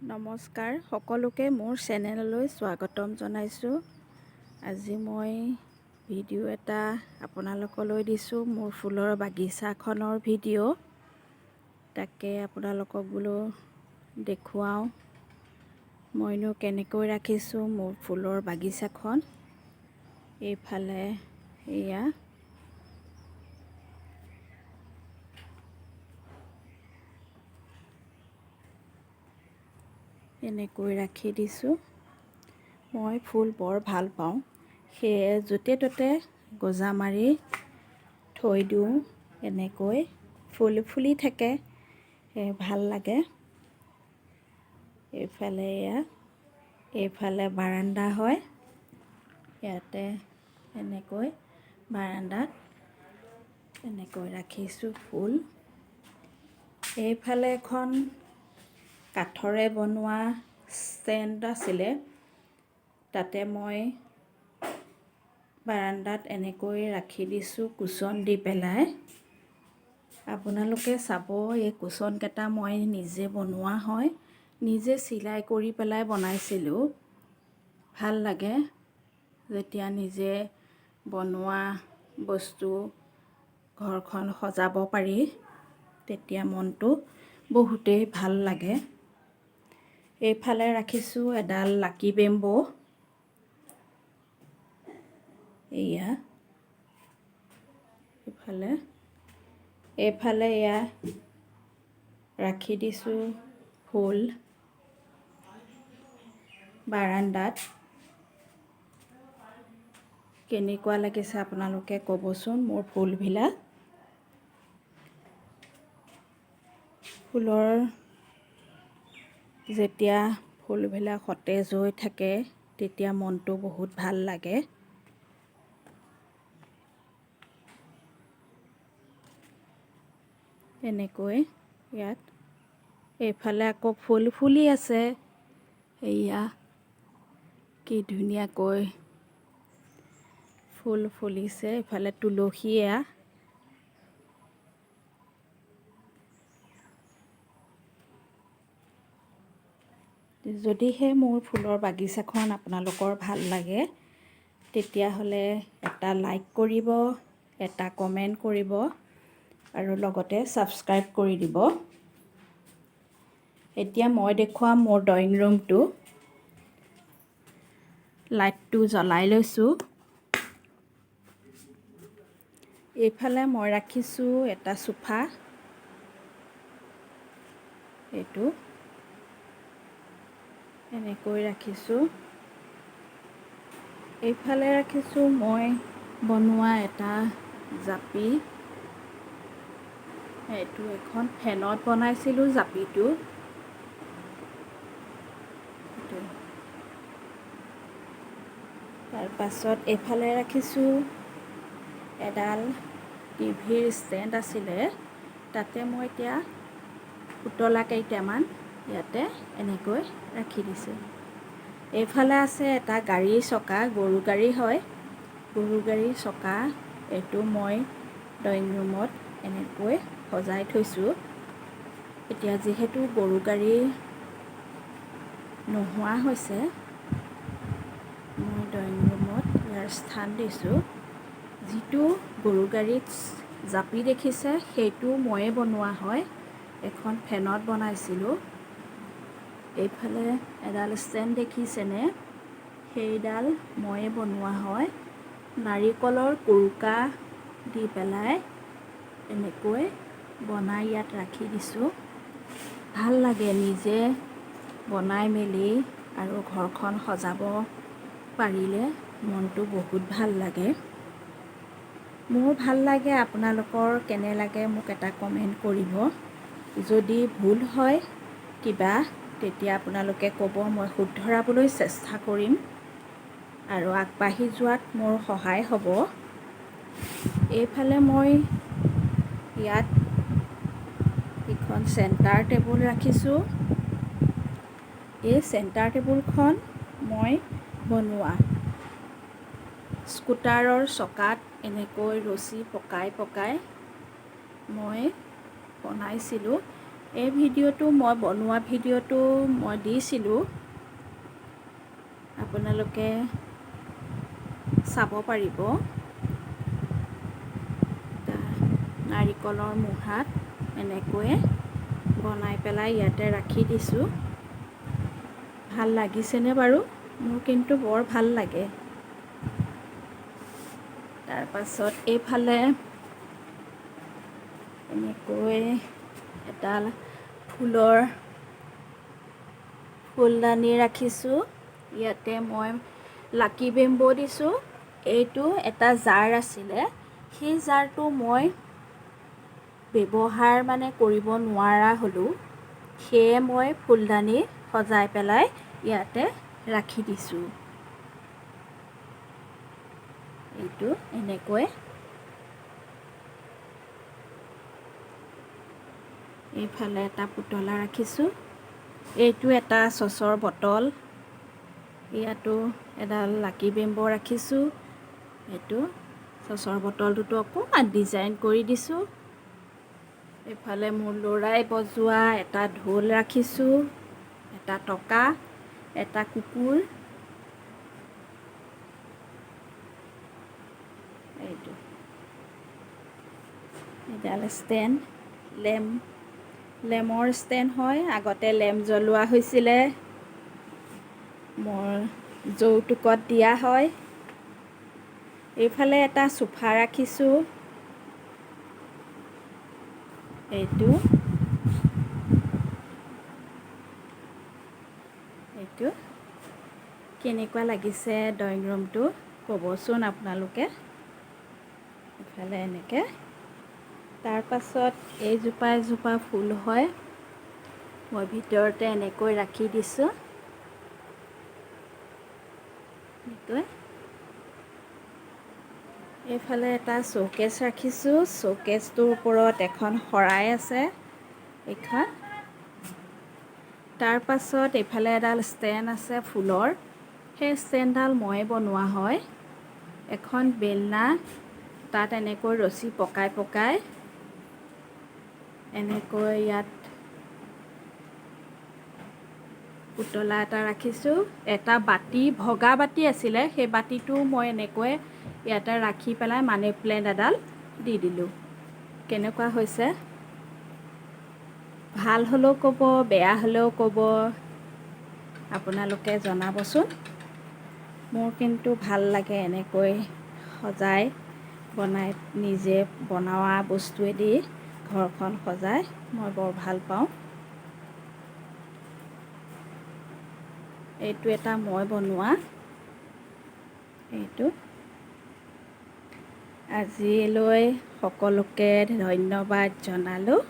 নমস্কাৰ সকলোকে, মোৰ চেনেললৈ স্বাগতম জনাইছোঁ। আজি মই ভিডিঅ' এটা আপোনালোকলৈ দিছোঁ, মোৰ ফুলৰ বাগিচাখনৰ ভিডিঅ'। তাকে আপোনালোকক বোলো দেখুৱাওঁ, মইনো কেনেকৈ ৰাখিছোঁ মোৰ ফুলৰ বাগিচাখন। এইফালে এয়া এনেকৈ ৰাখি দিছোঁ। মই ফুল বৰ ভাল পাওঁ, সেয়ে য'তে ত'তে গজা মাৰি থৈ দিওঁ। এনেকৈ ফুল ফুলি থাকে, ভাল লাগে। এইফালে এয়া, এইফালে বাৰাণ্ডা হয়। ইয়াতে এনেকৈ বাৰাণ্ডাত এনেকৈ ৰাখিছোঁ ফুল। এইফালে এখন কাঠৰে বনোৱা ষ্টেণ্ড আছিলে, তাতে মই বাৰাণ্ডাত এনেকৈ ৰাখি দিছোঁ কুচন দি পেলাই। আপোনালোকে চাব, এই কুচনকেইটা মই নিজে বনোৱা হয়, নিজে চিলাই কৰি পেলাই বনাইছিলোঁ। ভাল লাগে যেতিয়া নিজে বনোৱা বস্তু ঘৰখন সজাব পাৰি, তেতিয়া মনটো বহুতেই ভাল লাগে। এইফালে ৰাখিছোঁ এডাল লাকি বেম্ব'। এয়া এইফালে এয়া ৰাখি দিছোঁ ফুল বাৰাণ্ডাত। কেনেকুৱা লাগিছে আপোনালোকে ক'বচোন মোৰ ফুলবিলাক। ফুলৰ যেতিয়া ফুলবিলাক সতেজ হৈ থাকে, তেতিয়া মনটো বহুত ভাল লাগে। এনেকৈ ইয়াত এইফালে আকৌ ফুল ফুলি আছে। এয়া কি ধুনীয়াকৈ ফুল ফুলিছে। এইফালে তুলসী এয়া। যদিহে মোৰ ফুলৰ বাগিচাখন আপোনালোকৰ ভাল লাগে, তেতিয়াহ'লে এটা লাইক কৰিব, এটা কমেণ্ট কৰিব আৰু লগতে ছাবস্ক্ৰাইব কৰি দিব। এতিয়া মই দেখুৱাম মোৰ ড্ৰয়িং ৰুমটো। লাইটটো জ্বলাই লৈছোঁ। এইফালে মই ৰাখিছোঁ এটা চোফা, এইটো এনেকৈ ৰাখিছোঁ। এইফালে ৰাখিছোঁ মই বনোৱা এটা জাপি। এইটো এখন ফেনত বনাইছিলোঁ জাপিটো। তাৰপাছত এইফালে ৰাখিছোঁ এডাল টিভিৰ ষ্টেণ্ড আছিলে, তাতে মই এতিয়া পুতলা কেইটামান ইয়াতে এনেকৈ ৰাখি দিছোঁ। এইফালে আছে এটা গাড়ীৰ চকা, গৰু গাড়ী হয়, গৰু গাড়ীৰ চকা। এইটো মই ড্ৰয়িং ৰুমত এনেকৈ সজাই থৈছোঁ। এতিয়া যিহেতু গৰু গাড়ী নোহোৱা হৈছে, মই ড্ৰয়িং ৰুমত ইয়াৰ স্থান দিছোঁ। যিটো গৰু গাড়ীত জাপি দেখিছে, সেইটো ময়ে বনোৱা হয়, এখন ফেনত বনাইছিলোঁ। এইফালে এডাল ষ্টেণ্ড দেখিছেনে? সেইডাল ময়ে বনোৱা হয়। নাৰিকলৰ কোৰোকা দি পেলাই এনেকৈ বনাই ইয়াত ৰাখি দিছোঁ। ভাল লাগে নিজে বনাই মেলি আৰু ঘৰখন সজাব পাৰিলে মনটো বহুত ভাল লাগে। মোৰ ভাল লাগে, আপোনালোকৰ কেনে লাগে মোক এটা কমেণ্ট কৰিব। যদি ভুল হয় কিবা, তেতিয়া আপোনালোকে ক'ব, মই শুধৰাবলৈ চেষ্টা কৰিম আৰু আগবাঢ়ি যোৱাত মোৰ সহায় হ'ব। এইফালে মই ইয়াত এখন চেণ্টাৰ টেবুল ৰাখিছোঁ। এই চেণ্টাৰ টেবুলখন মই বনোৱা। স্কুটাৰৰ চকাত এনেকৈ ৰছী পকাই পকাই মই বনাইছিলোঁ। এই ভিডিঅ'টো মই বনোৱা ভিডিঅ'টো মই দিছিলোঁ, আপোনালোকে চাব পাৰিব। নাৰিকলৰ মুঢ়াত এনেকৈয়ে বনাই পেলাই ইয়াতে ৰাখি দিছোঁ। ভাল লাগিছেনে বাৰু? মোৰ কিন্তু বৰ ভাল লাগে। তাৰপাছত এইফালে এনেকৈ এটা ফুলৰ ফুলদানি ৰাখিছোঁ। ইয়াতে মই লাকি বেম্বো দিছোঁ। এইটো এটা জাৰ আছিলে, সেই জাৰটো মই ব্যৱহাৰ মানে কৰিব নোৱাৰা হ'লোঁ, সেয়ে মই ফুলদানি সজাই পেলাই ইয়াতে ৰাখি দিছোঁ। এইটো এনেকৈ। এইফালে এটা পুতলা ৰাখিছোঁ। এইটো এটা চচৰ বটল। ইয়াতো এডাল লাকি বেম্বো ৰাখিছোঁ। এইটো চচৰ বটলটোতো অকণমান ডিজাইন কৰি দিছোঁ। এইফালে মোৰ ল'ৰাই বজোৱা এটা ঢোল ৰাখিছোঁ, এটা টকা, এটা কুকুৰ। এইটো এডাল ষ্টেণ্ড, লেমৰ ষ্টেণ্ড হয়। আগতে লেম জ্বলোৱা হৈছিলে, মোৰ যৌতুকত দিয়া হয়। এইফালে এটা চোফা ৰাখিছোঁ। এইটো এইটো কেনেকুৱা লাগিছে ড্ৰয়িং ৰুমটো ক'বচোন আপোনালোকে। এইফালে এনেকৈ। তাৰপাছত এইজোপা এজোপা ফুল হয়, মই ভিতৰতে এনেকৈ ৰাখি দিছোঁ। এনেকৈ এইফালে এটা শ্ব'কেছ ৰাখিছোঁ। শ্ব'কেছটোৰ ওপৰত এখন শৰাই আছে, এইখন। তাৰপাছত এইফালে এডাল ষ্টেণ্ড আছে ফুলৰ, সেই ষ্টেণ্ডডাল ময়ে বনোৱা হয়। এখন বেলনা, তাত এনেকৈ ৰছী পকাই পকাই এনেকৈ ইয়াত পুতলা এটা ৰাখিছোঁ। এটা বাতি, ভগা বাতি আছিলে, সেই বাতিটো মই এনেকৈ ইয়াতে ৰাখি পেলাই মানি প্লেণ্ট এডাল দি দিলোঁ। কেনেকুৱা হৈছে? ভাল হ'লেও ক'ব, বেয়া হ'লেও ক'ব, আপোনালোকে জনাবচোন। মোৰ কিন্তু ভাল লাগে এনেকৈ সজাই বনাই, নিজে বনোৱা বস্তুৱেদি ঘৰখন সজাই মই বৰ ভাল পাওঁ। এইটো এটা মই বনোৱা। এইটো আজিলৈ সকলোকে ধন্যবাদ জনালোঁ।